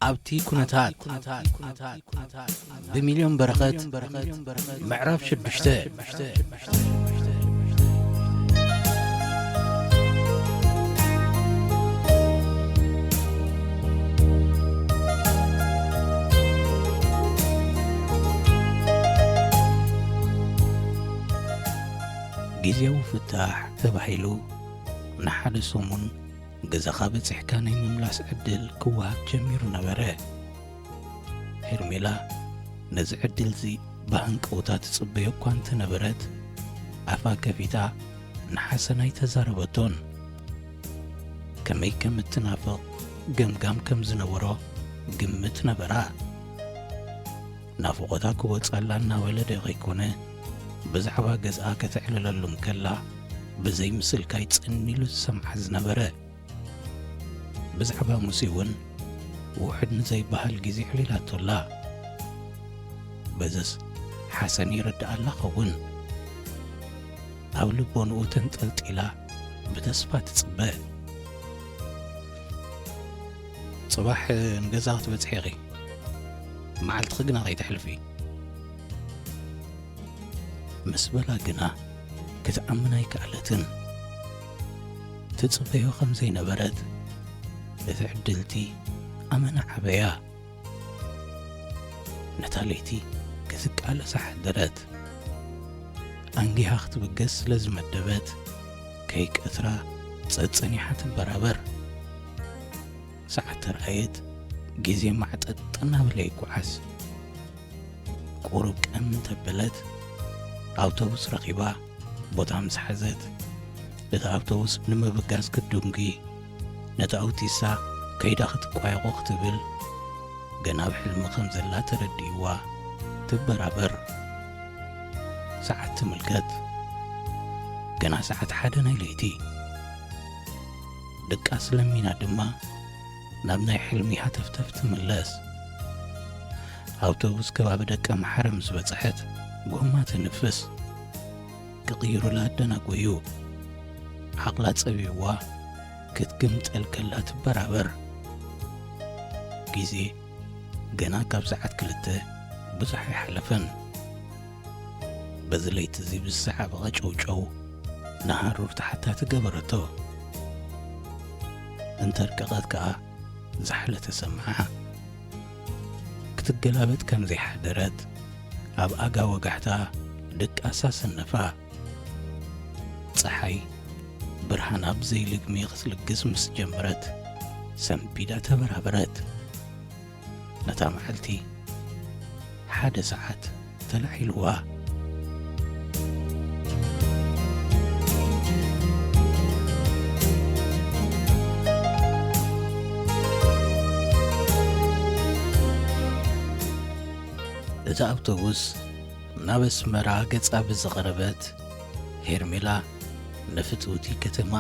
ኣብቲ ኩነታት ብሚልዮን በረኸት ምዕራፍ ሽዱሽተ። ግዜያዊ ፍታሕ ተባሂሉ ንሓደ ሰሙን ገዛኻ በጺሕካ ናይ ምምላስ ዕድል ክወሃብ ጀሚሩ ነበረ። ሄርሜላ ነዚ ዕድል'ዚ ብሃንቀውታ ትጽበዮ እኳ እንተነበረት፣ ኣፋ ከፊታ ንሓሰን ኣይተዛረበቶን። ከመይ ከም እትናፍቕ ገምጋም ከም ዝነበሮ ግምት ነበራ። ናፍቖታ ክወጻላ እናበለ ዶ ከይኮነ፣ ብዛዕባ ገዝኣ ከተዕልለሉ እንከላ፣ ብዘይ ምስልካይ ጽን ኢሉ ዝሰምዓ ዝነበረ። ብዛዕባ ሙሴ እውን ውሑድ ንዘይበሃል ግዜ ኣዕሊላቶ ኣላ። በዝስ ሓሰን ይርድኣላ ኸውን። ኣብ ልቦንኡ ተንጠልጢላ ብተስፋ ትጽበ። ጽባሕ ንገዛ ክትበጽሒ ኢኺ፣ መዓልትኺ ግና ከይተሕልፊ። ምስ በላ ግና ክትኣምን ኣይከኣለትን። ትጽበዮ ከም ዘይነበረት እቲ ዕድልቲ ኣመና ዓበያ። ነታ ለይቲ ክትቃለሳ ሓደረት። ኣንጊሃ ክትብገስ ስለ ዝመደበት፣ ከይቀትራ ጸጸኒሓ ትበራበር። ሰዓት ተራእየት፣ ግዜ ማዕጠጥ እናበለ ይጓዓዝ። ቁሩብ ቀም እንተበለት፣ ኣውቶቡስ ረኺባ ቦታ ምስ ሓዘት፣ እቲ ኣውቶቡስ ንምብጋስ ክትድንጉ፣ ነቲ ኣውቲሳ ከይዳ ክትቋየቖ ክትብል፣ ገና ኣብ ሕልሚ ከም ዘላ ተረዲእዋ ትበራበር። ሰዓት ትምልከት። ገና ሰዓት ሓደ ናይ ለይቲ። ድቃስ ለሚና ድማ ናብ ናይ ሕልሚ ሃተፍተፍ ትምለስ። ኣውቶቡስ ከባቢ ደቀ መሓረ ምስ በጽሐት፣ ጎማ ትንፍስ። ክቕይሩላ ኣደናጎዩ። ዓቕላ ጸቢብዋ ክትግምጠል ከላ ትበራበር። ግዜ ገና ካብ ሰዓት ክልተ ብዙሕ ኣይሓለፈን። በዚ ለይቲ እዚ ብዝሰዓበ ጨውጨው ንሃሩር ተሓታቲ ገበረቶ። እንተርቀቐት ከኣ ዛሕለ ተሰምዓ። ክትገላበጥ ከም ዘይሓደረት ኣብ ኣጋ ወጋሕታ ድቃሳ ሰነፋ። ጸሓይ ብርሃና ብዘይልግሚ ክትልግስ ምስ ጀመረት፣ ሰንቢዳ ተበራበረት። ነታ መዓልቲ ሓደ ሰዓት ተላዒልዋ። እዛ ኣውቶቡስ ናብ ኣስመራ ገጻ ብዝቐረበት፣ ሄርሜላ ንፍትውቲ ከተማ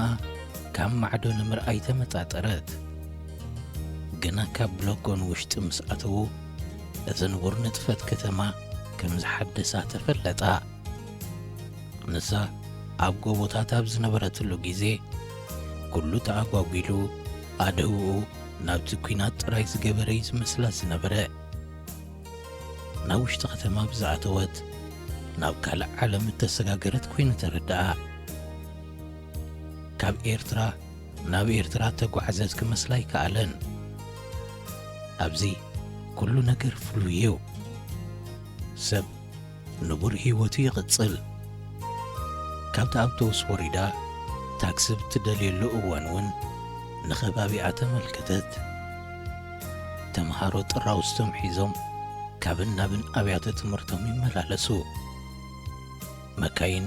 ካብ ማዕዶ ንምርኣይ ተመጣጠረት። ግና ካብ ብሎኮ ንውሽጢ ምስ ኣተዉ፣ እቲ ንቡር ንጥፈት ከተማ ከም ዝሓደሳ ተፈለጣ። ንሳ ኣብ ጎቦታት ኣብ ዝነበረትሉ ግዜ፣ ኩሉ ተኣጓጒሉ፣ ኣድህቦኡ ናብቲ ኲናት ጥራይ ዝገበረ እዩ ዝመስላ ዝነበረ። ናብ ውሽጢ ከተማ ብዝኣተወት፣ ናብ ካልእ ዓለም እተሰጋገረት ኮይኑ ተረድኣ። ካብ ኤርትራ ናብ ኤርትራ እተጓዕዘት ክመስላ ኣይከኣለን። ኣብዚ ኩሉ ነገር ፍሉይ እዩ። ሰብ ንቡር ህይወቱ ይቕጽል። ካብቲ ኣውቶቡስ ወሪዳ ታክሲ ብትደልየሉ እዋን እውን ንኸባቢኣ ተመልከተት። ተምሃሮ ጥራውዝቶም ሒዞም ካብን ናብን ኣብያተ ትምህርቶም ይመላለሱ። መካይን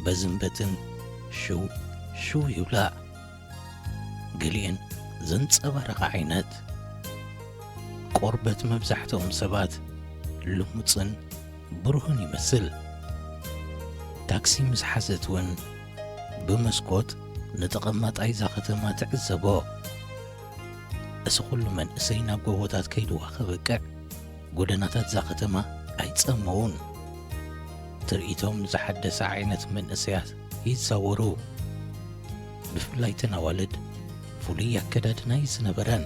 በዝን በትን ሽው ሽው ይብላ። ገሊኤን ዘንጸባረቓ ዓይነት። ቆርበት መብዛሕትኦም ሰባት ልሙጽን ብሩህን ይመስል። ታክሲ ምስ ሓዘት እውን ብመስኮት ንተቐማጣይ እዛ ከተማ ትዕዘቦ። እዚ ኩሉ መንእሰይ ናብ ጎቦታት ከይድዋ ከበቅዕ፣ ጎደናታት እዛ ከተማ ኣይጸመዉን። ትርኢቶም ዝሓደሰ ዓይነት መንእሰያት ይዛወሩ። ብፍላይ እተን ኣዋልድ ፍሉይ ኣከዳድና እዩ ዝነበረን።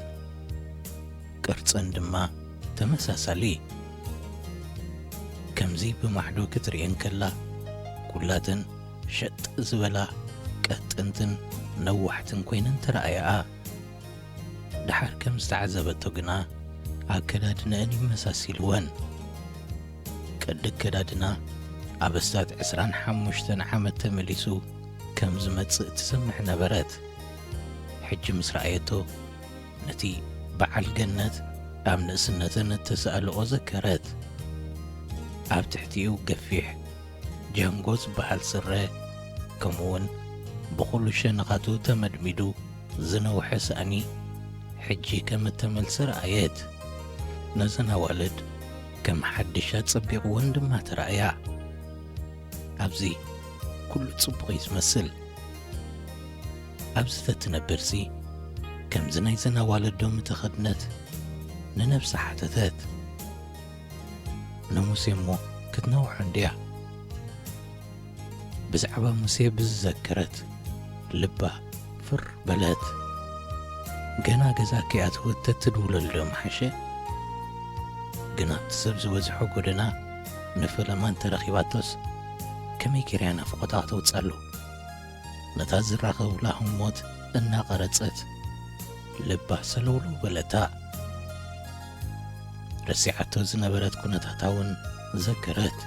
ቅርጸን ድማ ተመሳሳሊ። ከምዚ ብማዕዶ ክትርእየን ከላ፣ ኩላተን ሸጥ ዝበላ፣ ቀጥንትን ነዋሕትን ኮይነን ተራእያኣ። ደሓር ከም ዝተዓዘበቶ ግና፣ ኣከዳድነአን ይመሳሲልወን። ቅዲ ኣከዳድና ኣብ ኣስታት ዕስራን ሓሙሽተን ዓመት ተመሊሱ ከም ዝመጽእ ትሰምዕ ነበረት። ሕጂ ምስ ረኣየቶ፣ ነቲ በዓል ገነት ኣብ ንእስነተን እተሳእልኦ ዘከረት። ኣብ ትሕቲኡ ገፊሕ ጃንጎ ዝበሃል ስረ፣ ከምኡውን ብኹሉ ሸነኻቱ ተመድሚዱ ዝነውሐ ሳእኒ፣ ሕጂ ከም እተመልሰ ረኣየት። ነዘን ኣዋልድ ከም ሓድሽ ኣጸቢቕወን ድማ ተራእያ። ኣብዚ ኩሉ ጽቡቕ እዩ ዝመስል። ኣብዚ ተትነብርሲ፣ ከምዚ ናይዘን ኣዋልድ ዶ ምተኸድነት? ንነብሳ ሓተተት። ንሙሴ እሞ ክትነውሖ እንድያ። ብዛዕባ ሙሴ ብዝዘከረት፣ ልባ ፍር በለት። ገና ገዛ ከይኣተወት ተትድውለሉ ዶ ምሓሸ? ግን ኣብቲ ሰብ ዝበዝሖ ጎደና ንፈለማ እንተረኺባቶስ፣ ከመይ ገይራ እያ ናፍቖታ ከተውጽኣሉ? ነታ ዝራኸቡላ ህሞት እናቐረጸት፣ ልባ ሰለውለው በለታ። ረሲዓቶ ዝነበረት ኩነታታ እውን ዘከረት።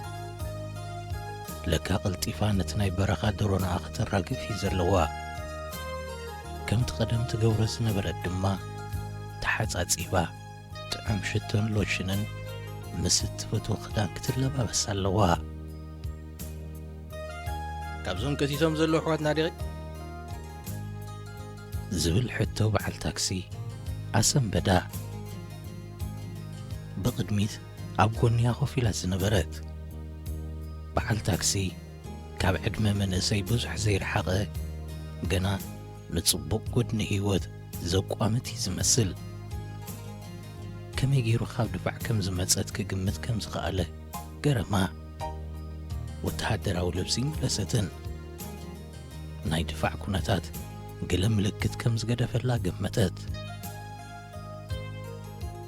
ለካ ቀልጢፋ ነቲ ናይ በረኻ ደሮናኣ ከተራግፍ እዩ ዘለዋ። ከምቲ ቀደም ትገብሮ ዝነበረት ድማ፣ ተሓጻጺባ፣ ጥዑም ሽቶን ሎሽንን ምስ እትፈትዎ ክዳን ክትለባበስ ኣለዋ። ካብዞም ከሲሶም ዘለዉ ኣሕዋትና ዲኺ? ዝብል ሕቶ በዓል ታክሲ ኣሰንበዳ። ብቕድሚት ኣብ ጎንያ ኮፍ ኢላ ዝነበረት በዓል ታክሲ፣ ካብ ዕድመ መንእሰይ ብዙሕ ዘይረሓቐ፣ ግና ንጽቡቕ ጎድኒ ህይወት ዘቋመት እዩ ዝመስል። ከመይ ገይሩ ካብ ድፋዕ ከም ዝመጸት ክግምት ከም ዝኸኣለ ገረማ። ወተሃደራዊ ልብሲ መለሰትን። ናይ ድፋዕ ኩነታት ገለ ምልክት ከም ዝገደፈላ ገመተት።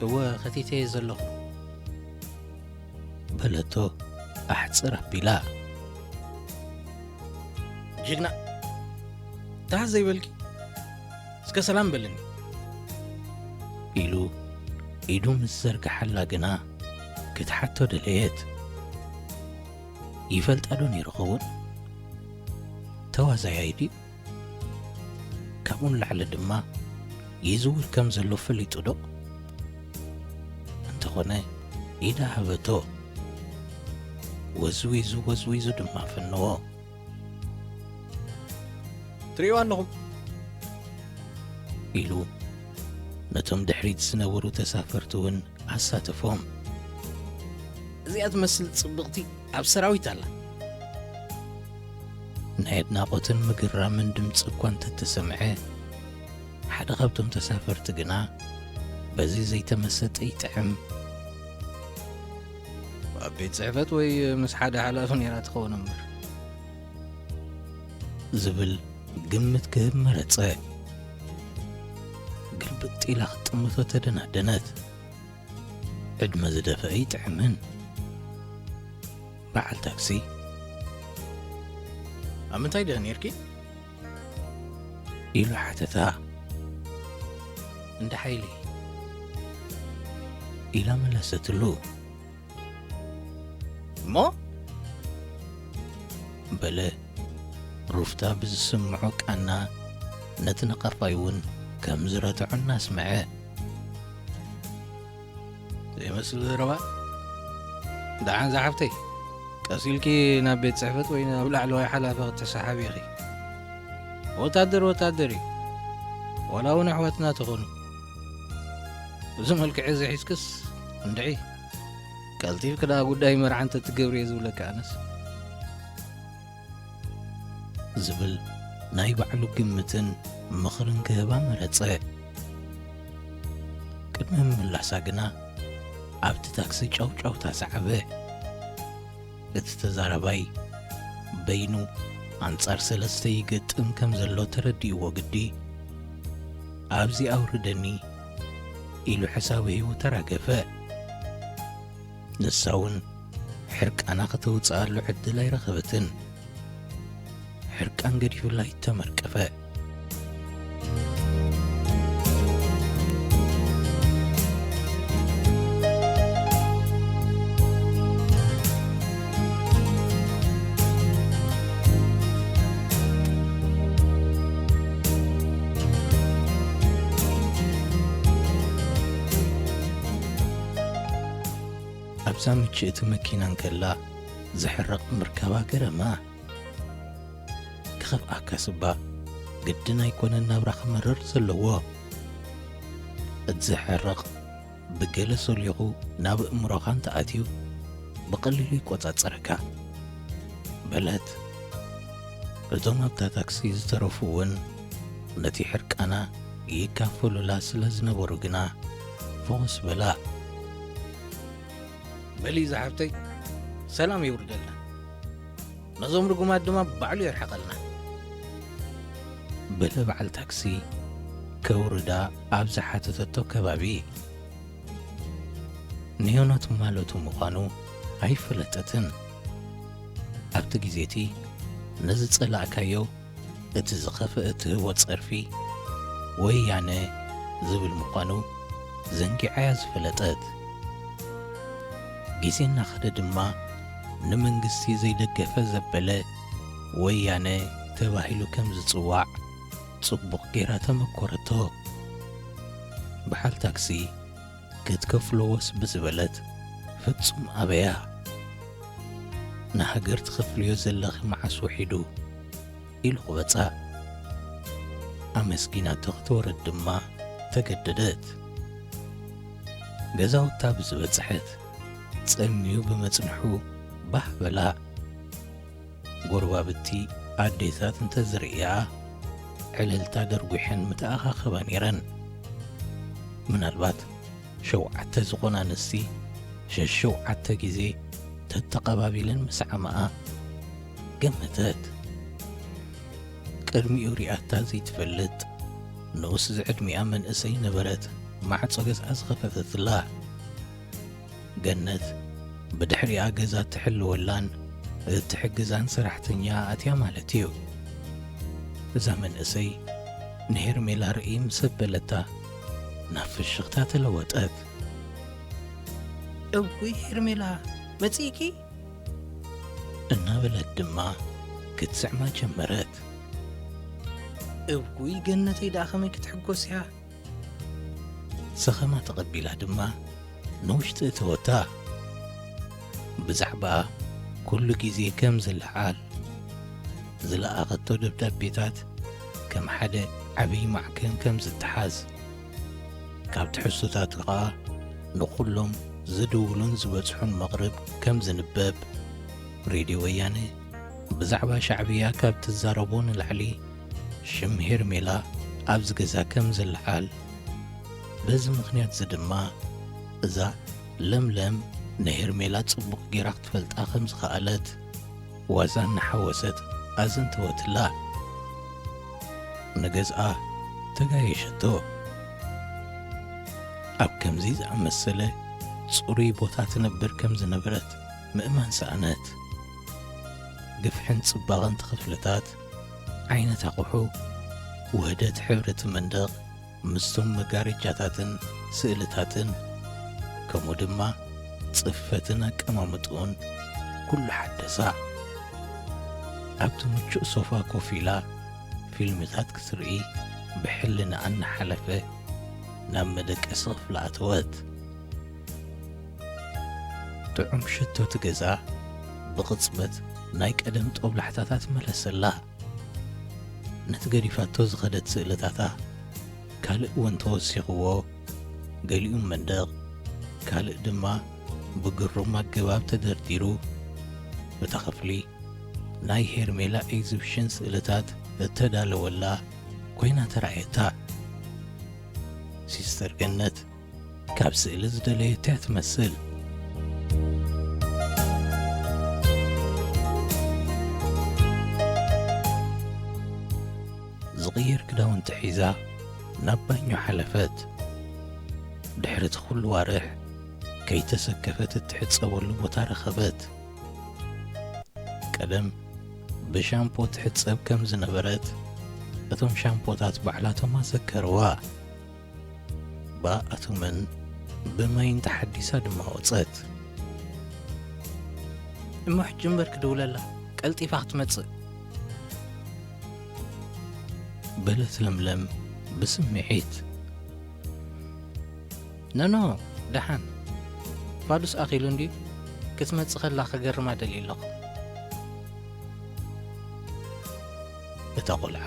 "እወ፣ ከቲተየ ዘለኹ" በለቶ ኣሕጽር ኣቢላ። "ጅግና፣ ታህ ዘይበልኪ? እስከ ሰላም በልኒ" ኢሉ ኢዱ ምስ ዘርግሓላ ግና ክትሓቶ ደለየት። ይፈልጣ ዶ ነይሩ ኸውን? ተዋዛያይ ድዩ? ካብኡ ንላዕሊ ድማ ይዝውር ከም ዘሎ ፈሊጡ ዶ? እንተኾነ ኢዳ ሃበቶ። ወዝዊዙ ወዝዊዙ ድማ ፈነዎ። "ትርእይዋ ኣለኹም?" ኢሉ ነቶም ድሕሪት ዝነበሩ ተሳፈርቲ እውን ኣሳተፎም። "እዚኣ ትመስል ጽብቕቲ ኣብ ሰራዊት ኣላ?" ናይ ኣድናቖትን ምግራምን ድምጺ እኳ እንተተሰምዐ፣ ሓደ ካብቶም ተሳፈርቲ ግና፣ "በዚ ዘይተመሰጠ ይጥዕም። ኣብ ቤት ጽሕፈት ወይ ምስ ሓደ ሓላፊ ነይራ ትኸውን እምበር" ዝብል ግምት ክህብ መረጸ። ግልብጥ ኢላ ክትጥምቶ ተደናደነት። ዕድመ ዝደፍአ ይጥዕምን። በዓል ታክሲ፣ "ኣብ ምንታይ ድኣ ነይርኪ?" ኢሉ ሓተታ። "እንዳ ሓይሊ" ኢላ መለሰትሉ። "እሞ?" በለ ሩፍታ ብዝስምዖ ቃና፣ ነቲ ነቐፋይ እውን ከም ዝረትዖ እናስምዐ። "ዘይመስል ዘረባ። ደሓን ዝሓፍተይ፣ ቀስ ኢልኪ ናብ ቤት ጽሕፈት ወይ ናብ ላዕለዋይ ሓላፊ ክትሰሓቢ ኢኺ። ወታደር ወታደር እዩ፣ ዋላ እውን ኣሕዋትና ተኾኑ። እዚ መልክዕ እዚ ሒዝክስ እንድዒ፣ ቀልጢፍኪ ደኣ ጉዳይ መርዓ እንተትገብሪ እየ ዝብለኪ ኣነስ" ዝብል ናይ ባዕሉ ግምትን ምኽርን ክህባ መረጸ። ቅድሚ ምምላሳ ግና ኣብቲ ታክሲ ጫውጫውታ ሰዓበ። እቲ ተዛራባይ በይኑ ኣንጻር ሰለስተ ይገጥም ከም ዘሎ ተረዲእዎ ግዲ፣ "ኣብዚ ኣውርደኒ" ኢሉ ሕሳዊ ህይወት ተራገፈ። ንሳ እውን ሕርቃና ከተውፅኣሉ ዕድል ኣይረኸበትን። ሕርቃን ገዲፉላ ተመርቀፈ። ኣብዛ ምችእቲ መኪና እንከላ ዝሕረቕ ምርካባ ገረማ። ክኸፍኣካ ስባ ግድን ኣይኮነን ናብራ ክመርር ዘለዎ። እቲ ዝሕረቕ ብገለ ሰሊኹ ናብ ኣእምሮኻ እንተኣትዩ ብቐሊሉ ይቆጻጸረካ በለት። እቶም ኣብታ ታክሲ ዝተረፉ እውን ነቲ ሕርቃና ይካፈሉላ ስለ ዝነበሩ ግና ፍኹስ በላ። በሊ ዝሓፍተይ ሰላም የውርደልና፣ ነዞም ርጉማት ድማ ባዕሉ የርሕቐልና። በለ በዓል ታክሲ ከውርዳ ኣብ ዝሓተተቶ ከባቢ። ንዮናት ማለቱ ምዃኑ ኣይፈለጠትን። ኣብቲ ግዜ እቲ ነዚ ጸላእካዮ እቲ ዝኸፍአ ትህቦ ጸርፊ ወያነ ዝብል ምዃኑ ዘንጊዓያ ዝፈለጠት። ግዜ እናኸደ ድማ ንመንግስቲ ዘይደገፈ ዘበለ ወያነ ተባሂሉ ከም ዝጽዋዕ ጽቡቕ ጌራ ተመኮረቶ። በዓል ታክሲ ክትከፍሎ ወስ ብዝበለት ፍጹም ኣበያ። ንሃገር ትኸፍልዮ ዘለኺ መዓስ ውሒዱ ኢሉ ክበጻ። ኣመስጊናቶ ክትወርድ ድማ ተገደደት። ገዛውታ ብዝበጽሐት ጸሚዩ ብመጽንሑ ባህ በላ። ጎረባብቲ ኣዴታት እንተዝርእያ ዕልልታ ደርጒሐን ምተኣኻኸባ ነይረን። ምናልባት ሸውዓተ ዝኾና ኣንስቲ ሸሸውዓተ ግዜ ተተቐባቢለን ምስዓማኣ ገመተት። ቅድሚኡ ሪኣታ ዘይትፈልጥ ንኡስ ዝዕድሚኣ መንእሰይ ነበረት ማዕጾ ገዝኣ ዝኸፈተትላ። ገነት ብድሕሪኣ ገዛ ትሕልወላን እትሕግዛን ሰራሕተኛ ኣትያ ማለት እዩ። እዛ መንእሰይ ንሄርሜላ ርእይ ምስ ኣበለታ ናብ ፍሽኽታ ተለወጠት። እውይ ሄርሜላ መጺእኪ? እናበለት ድማ ክትስዕማ ጀመረት። እውይ ገነተይ ደኣ ከመይ ክትሕጎስ እያ? ሰኸማ ተቐቢላ ድማ ንውሽጢ እተወታ። ብዛዕባኣ ኩሉ ግዜ ከም ዝለዓል፣ ዝለኣኸቶ ደብዳቤታት ከም ሓደ ዓብዪ ማዕከን ከም ዝተሓዝ፣ ካብ ትሕዝቶታቱ ኸኣ ንኹሎም ዝድውሉን ዝበጽሑን መቕርብ ከም ዝንበብ፣ ሬድዮ ወያነ ብዛዕባ ሻዕብያ ካብ ትዛረቦ ንላዕሊ ሽም ሄርሜላ ኣብዚ ገዛ ከም ዝለዓል፣ በዚ ምኽንያት እዚ ድማ እዛ ለምለም ንሄርሜላ ጽቡቕ ጌራ ክትፈልጣ ከም ዝኸኣለት ዋዛ እናሓወሰት ኣዘንተወትላ። ንገዝኣ ተጋየሸቶ። ኣብ ከምዚ ዝኣመሰለ ጽሩይ ቦታ ትነብር ከም ዝነበረት ምእማን ሰኣነት። ግፍሕን ጽባቐን እቲ ክፍልታት፣ ዓይነት ኣቑሑ፣ ውህደት ሕብሪ እቲ መንደቕ ምስቶም መጋረጃታትን ስእልታትን፣ ከምኡ ድማ ጽፈትን ኣቀማምጥኡን ኩሉ ሓደሳ። ኣብቲ ምቹእ ሶፋ ኮፍ ኢላ ፊልምታት ክትርኢ ብሕልናኣ እናሓለፈ ናብ መደቀሲ ክፍላ ኣተወት። ጥዑም ሽቶ እቲ ገዛ ብቕጽበት ናይ ቀደም ጦብላሕታታት መለሰላ። ነቲ ገዲፋቶ ዝኸደት ስእልታታ ካልእ እውን ተወሲኽዎ፣ ገሊኡ መንደቕ፣ ካልእ ድማ ብግሩም ኣገባብ ተደርዲሩ። እታ ክፍሊ ናይ ሄርሜላ ኤግዚብሽን ስእልታት እተዳለወላ ኮይና ተራእየታ። ሲስተር ገነት ካብ ስእሊ ዝደለየቶ እያ ትመስል። ዝቕየር ክዳውንቲ ሒዛ ናብ ባኞ ሓለፈት። ድሕሪ እቲ ኩሉ ዋርሕ ከይተሰከፈት እትሕጸበሉ ቦታ ረኸበት። ቀደም ብሻምፖ ትሕጸብ ከም ዝነበረት እቶም ሻምፖታት ባዕላቶም ኣዘከርዋ። ብኣኣቶምን ብማይን ተሓዲሳ ድማ ወጸት። "እሞ ሕጂ እምበር ክድውለላ፣ ቀልጢፋ ክትመጽእ?" በለት ለምለም ብስምዒት። "ኖኖ፣ ደሓን። ፋዱስ ኣኺሉ እንድዩ፣ ክትመጽእ ከላ ክገርማ ደልየ ኣለኹ።" እታ ቆልዓ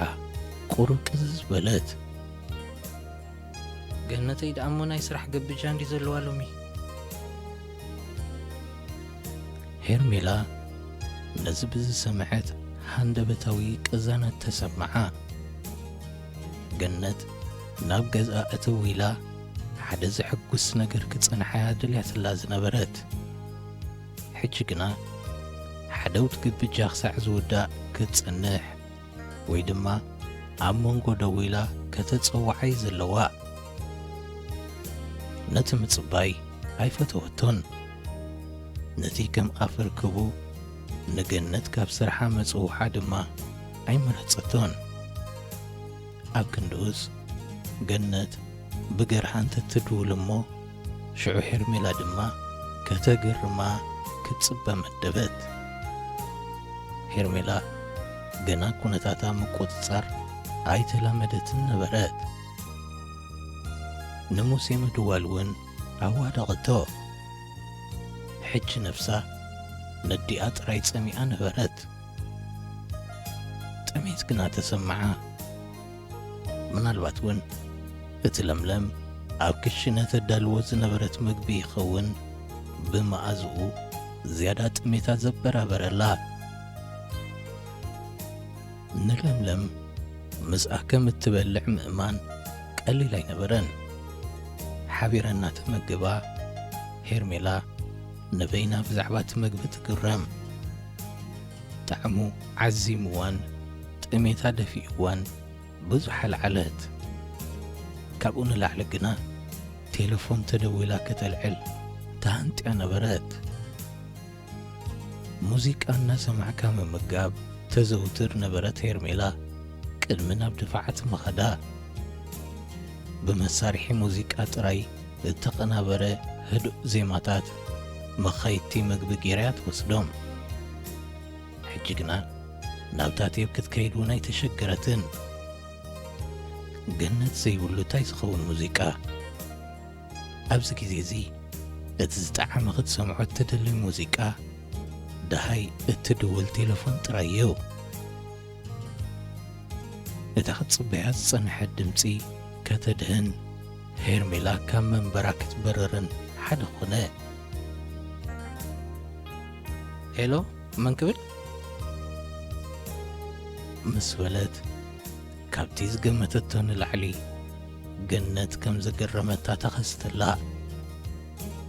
ቁሩብ ቅዝዝ በለት። "ገነተይ ደኣ እሞ ናይ ስራሕ ገብጃ እንድዩ ዘለዋ ሎሚ?" ሄርሜላ ነዚ ብዝሰምዐት ሃንደበታዊ ቅዛነት ተሰምዓ። ገነት ናብ ገዝኣ እትው ኢላ ሓደ ዘሐጉስ ነገር ክጸንሓ እያ ደልያትላ ዝነበረት። ሕጂ ግና ሓደ ውድግብጃ ክሳዕ ዝውዳእ ክትጸንሕ ወይ ድማ ኣብ መንጎ ደው ኢላ ከተጸውዓ እዩ ዘለዋ። ነቲ ምጽባይ ኣይፈተወቶን። ነቲ ከም ኣፍ ርክቡ ንገነት ካብ ስርሓ ምጽውዓ ድማ ኣይመረጸቶን። ኣብ ክንድኡስ ገነት ብገርሃ እንተትድውል እሞ ሽዑ ሄርሜላ ድማ ከተገርማ ክትጽበ መደበት። ሄርሜላ ገና ኩነታታ ምቁጽጻር ኣይተላመደትን ነበረት። ንሙሴ ምድዋል እውን ኣዋደቐቶ። ሕጂ ነፍሳ ነዲኣ ጥራይ ጸሚኣ ነበረት። ጥሜት ግና ተሰምዓ። ምናልባት እውን እቲ ለምለም ኣብ ክሽነ ተዳልዎ ዝነበረት ምግቢ ይኸውን ብመኣዝኡ ዝያዳ ጥሜታ ዘበራበረላ። ንለምለም ምስኣ ከም እትበልዕ ምእማን ቀሊል ኣይነበረን። ሓቢረን እናተመገባ ሄርሜላ ንበይና ብዛዕባ እቲ ምግቢ ትግረም። ጣዕሙ ዓዚምዋን ጥሜታ ደፊእዋን ብዙሕ ኣልዓለት። ካብኡ ንላዕሊ ግና ቴሌፎን ተደዊላ ከተልዕል ተሃንጥያ ነበረት። ሙዚቃ እናሰማዕካ ምምጋብ ተዘውትር ነበረት ሄርሜላ ቅድሚ ናብ ድፋዓት ምኻዳ። ብመሳርሒ ሙዚቃ ጥራይ እተቐናበረ ህዱእ ዜማታት መኻይድቲ ምግቢ ገይራ እያ ትወስዶም። ሕጂ ግና ናብታ ቴፕ ክትከይድ እውን ኣይተሸገረትን። ገነት ዘይብሉ እንታይ ዝኸውን ሙዚቃ? ኣብዚ ግዜ እዚ እቲ ዝጠዓመ ክትሰምዖ እትደሊ ሙዚቃ ደሃይ እትድውል ቴሌፎን ጥራይ እዩ። እታ ክትጽበያ ዝጸንሐት ድምጺ ከተድህን ሄርሜላ ካብ መንበራ ክትበርርን ሓደ ኾነ። "ሄሎ፣ መን ክብል?" ምስ በለት ካብቲ ዝገመተቶ ንላዕሊ ገነት ከም ዘገረመታ ተኸስተላ።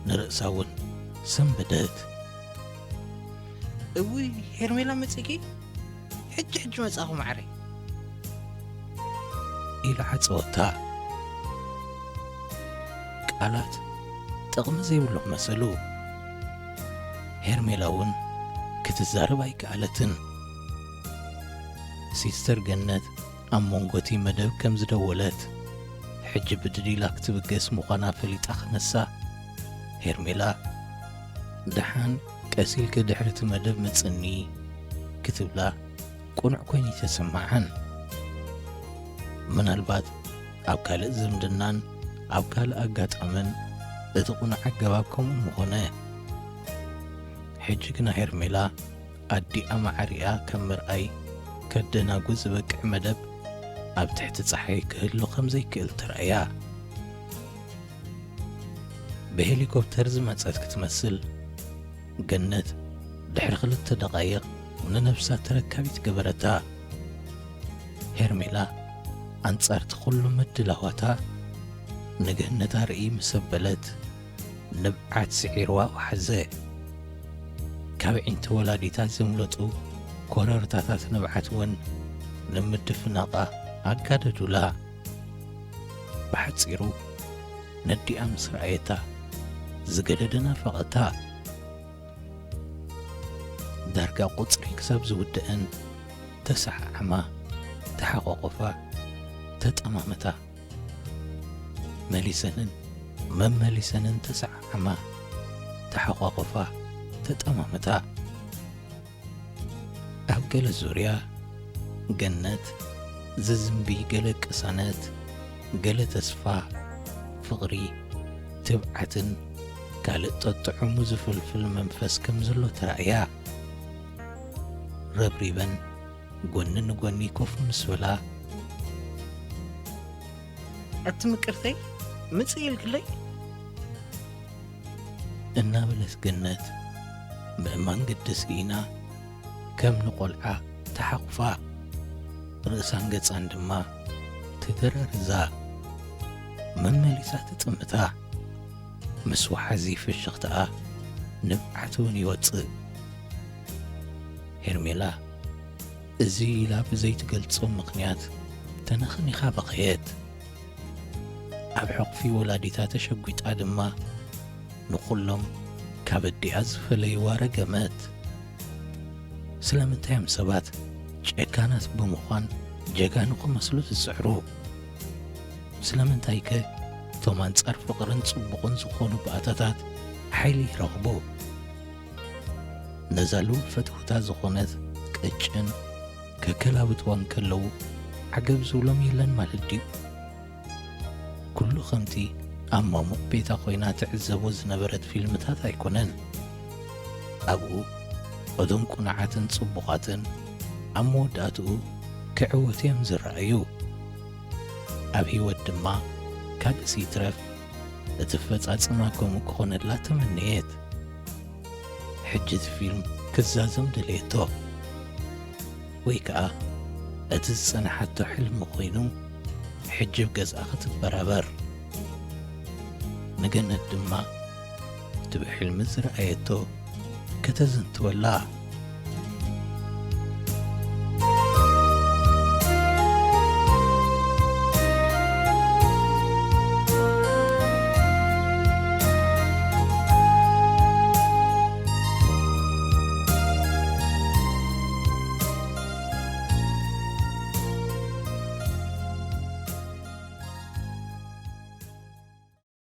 ንርእሳ እውን ሰንበደት። "እውይ፣ ሄርሜላ መጺኪ? ሕጂ ሕጂ መጻኹ ማዕረይ" ኢሉ ዓጸወታ። ቃላት ጥቕሚ ዘይብሎም መሰሉ። ሄርሜላ እውን ክትዛረብ ኣይከኣለትን። ሲስተር ገነት ኣብ መንጎ እቲ መደብ ከም ዝደወለት፣ ሕጂ ብድድ ኢላ ክትብገስ ምዃና ፈሊጣ ክነሳ፣ ሄርሜላ፣ "ደሓን ቀስ ኢልኪ ድሕሪ እቲ መደብ ምጽኒ" ክትብላ ቅኑዕ ኮይኑ ኣይተሰምዓን። ምናልባት ኣብ ካልእ ዝምድናን ኣብ ካልእ ኣጋጣምን እቲ ቅኑዕ ኣገባብ ከምኡ ምኾነ። ሕጂ ግና ሄርሜላ ኣዲኣ ማዕሪኣ ከም ምርኣይ ከደናጉ ዝበቅዕ መደብ ኣብ ትሕቲ ጸሓይ ክህሉ ከም ዘይክእል ተራእያ። ብሄሊኮፕተር ዝመጸት ክትመስል፣ ገነት ድሕሪ ክልተ ደቓይቕ ንነብሳ ተረካቢት ገበረታ። ሄርሜላ ኣንጻርቲ ኩሉ ምድላዋታ ንገነት ኣርኢ ምስ ኣበለት፣ ንብዓት ስዒርዋ ወሓዘ። ካብ ዒንቲ ወላዲታ ዘምለጡ ኮረርታታት ንብዓት እውን ንምድፍናቓ ኣጋደዱላ። ብሓጺሩ፣ ነዲኣ ምስ ረኣየታ ዝገደደ ናፈቐታ። ዳርጋ ቁጽሪ ክሳብ ዝውድእን ተሰዓዓማ፣ ተሓቋቖፋ፣ ተጠማመታ። መሊሰንን መመሊሰንን ተሰዓዓማ፣ ተሓቋቖፋ፣ ተጠማመታ። ኣብ ገለ ዙርያ ገነት ዝዝንቢ ገለ ቅሳነት፣ ገለ ተስፋ፣ ፍቕሪ፣ ትብዓትን ካልእ ጠጥዑሙ ዝፍልፍል መንፈስ ከም ዘሎ ተራእያ። ረብሪበን ጎኒ ንጎኒ ኮፍ ምስ በላ፣ ኣቲ ምቅርተይ፣ ምጽእ ኢልክለይ? እናበለት ገነት ምእማን ግዲ ስኢና፣ ከም ንቆልዓ ተሓቑፋ፣ ርእሳን ገጻን ድማ ተደራሪዛ፣ መመሊሳ ትጥምታ። ምስ ወሓዚ ፍሽኽታኣ ንብዓት እውን ይወጽእ። ሄርሜላ እዚ ኢላ ብዘይትገልጾ ምኽንያት ተነኽኒኻ በኸየት። ኣብ ሕቕፊ ወላዲታ ተሸጒጣ ድማ ንኹሎም ካብ ኣዲኣ ዝፈለይዋ ረገመት። ስለምንታይ እዮም ሰባት ጨካናት ብምዃን ጀጋኑ ክመስሉ ዝጽዕሩ? ስለምንታይከ እቶም ኣንጻር ፍቕርን ጽቡቕን ዝኾኑ ባእታታት ሓይሊ ይረኽቡ? ነዛ ልኡል ፈትውታ ዝኾነት ቀጭን ከከላብትዋ እንከለዉ ዓገብ ዝብሎም የለን ማለት ድዩ? ኩሉ ከምቲ ኣብ ማሙቕ ቤታ ኮይና ትዕዘቦ ዝነበረት ፊልምታት ኣይኮነን። ኣብኡ እቶም ቁኑዓትን ጽቡቓትን ኣብ መወዳእትኡ ክዕወቱ እዮም ዝረኣዩ። ኣብ ህይወት ድማ ካልእስ ይትረፍ እቲ ኣፈጻጽማ ከምኡ ክኾነላ ተመነየት። ሕጂ እቲ ፊልም ክዛዘም ደለየቶ። ወይ ከኣ እቲ ዝጸንሓቶ ሕልሚ ኮይኑ ሕጂ ኣብ ገዝኣ ክትበራበር። ንገነት ድማ እቲ ብሕልሚ ዝረኣየቶ ከተዘንትወላ።